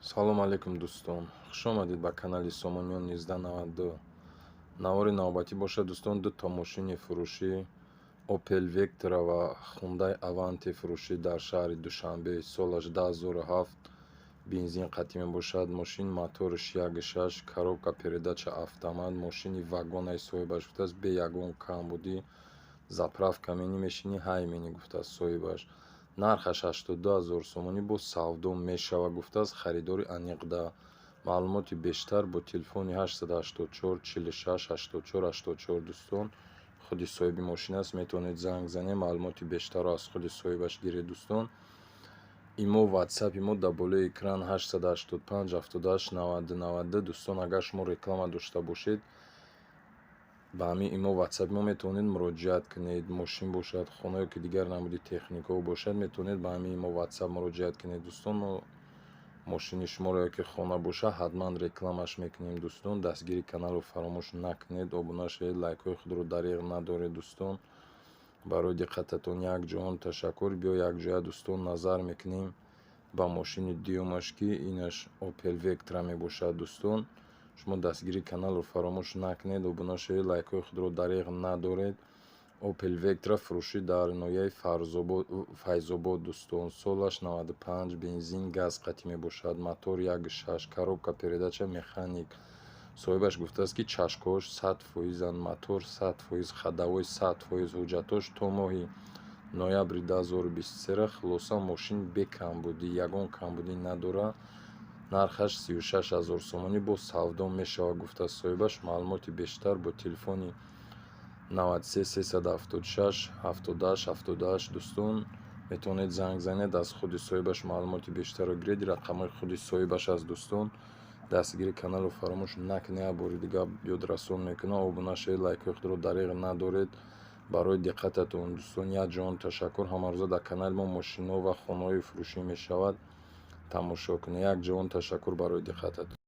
Салом алейкум, дӯстон! Хушомадед ба канали Сомониён 1992. Навори навбатӣ бошад, дӯстон, дута мошини фурӯшӣ: Opel Vectra ва Hyundai Avante фурӯшӣ дар шаҳри Душанбе. Солаш 2007, бензин қатъӣ мебошад. Мошин мотораш 1.6, коробка передача автомат. Мошини вагонаи, соҳибаш гуфтааст, бе ягон камбудӣ, заправка менӣ, мешинӣ, ҳай менӣ, гуфтааст соҳибаш. Нархаш 82 ҳазор сомонӣ, боз савдо мешавад, гуфтааст харидори аниқда. Маълумоти бештар бо телефони 884 46 84 84. Дӯстон, худи соҳиби мошин аст, метавонед занг занед, маълумоти бештарро аз худи соҳибаш гиред. Дӯстон, имо, ватсапи мо дар болои экран: 885 78 90 92. Дӯстон, агар шумо реклама дошта бошед, ба ҳамин имо, ватсапи мо метавонед муроҷиат кунед. Мошин бошад, хона ё ки дигар намуди техникаҳо бошад, метавонед ба ҳамин имо, ватсап муроҷиат кунед. Дӯстон, мо мошини шуморо ё ки хона бошад, ҳатман рекламаш мекунем. Дӯстон, дастгири каналро фаромӯш накунед, обуна шавед, лайкҳои худро дареғ надоред. Дӯстон, барои диққататон як ҷаҳон ташаккур. Биё, якҷоя, дӯстон, назар мекунем ба мошини дуюмаш, ки инаш Opel Vectra мебошад. Дӯстон, шумо дастгири каналро фаромӯш накунед, обуна шавед, лайкҳои худро дареғ надоред. Opel Vectra фурӯшӣ дар ноҳияи Файзобод. Дӯстон, солаш 95, бензин, газ қатъӣ мебошад, мотор 1.6, коробка передача механик. Соҳибаш гуфтааст, ки чашкаҳош 100 фоизанд, мотор 100%, ходовой 100%, ҳуҷҷатҳош то моҳи ноябри 2023. Хулоса, мошин бекамбудӣ, ягон камбудӣ надорад. Нархаш 36 ҳазор сомонӣ, боз савдо мешавад, гуфтааст соҳибаш. Маълумоти бештар бо телефони 93 376 78 78. Дӯстон, метавонед занг занед, аз худи соҳибаш маълумоти бештарро гиред. Рақамҳои худи соҳибаш аст. Дӯстон, дастгири каналро фаромӯш накунед. Як бори дигар ёдрасон мекунам: обуна шавед, лайкҳои худро дареғ надоред. Барои диққататон, дӯстон, як ҷаҳон ташаккур. Ҳамарӯза дар канали мо мошинҳо ва хонаҳои фурӯшӣ мешавад, тамошо кунед. Як ҷаҳон ташаккур барои диққататон.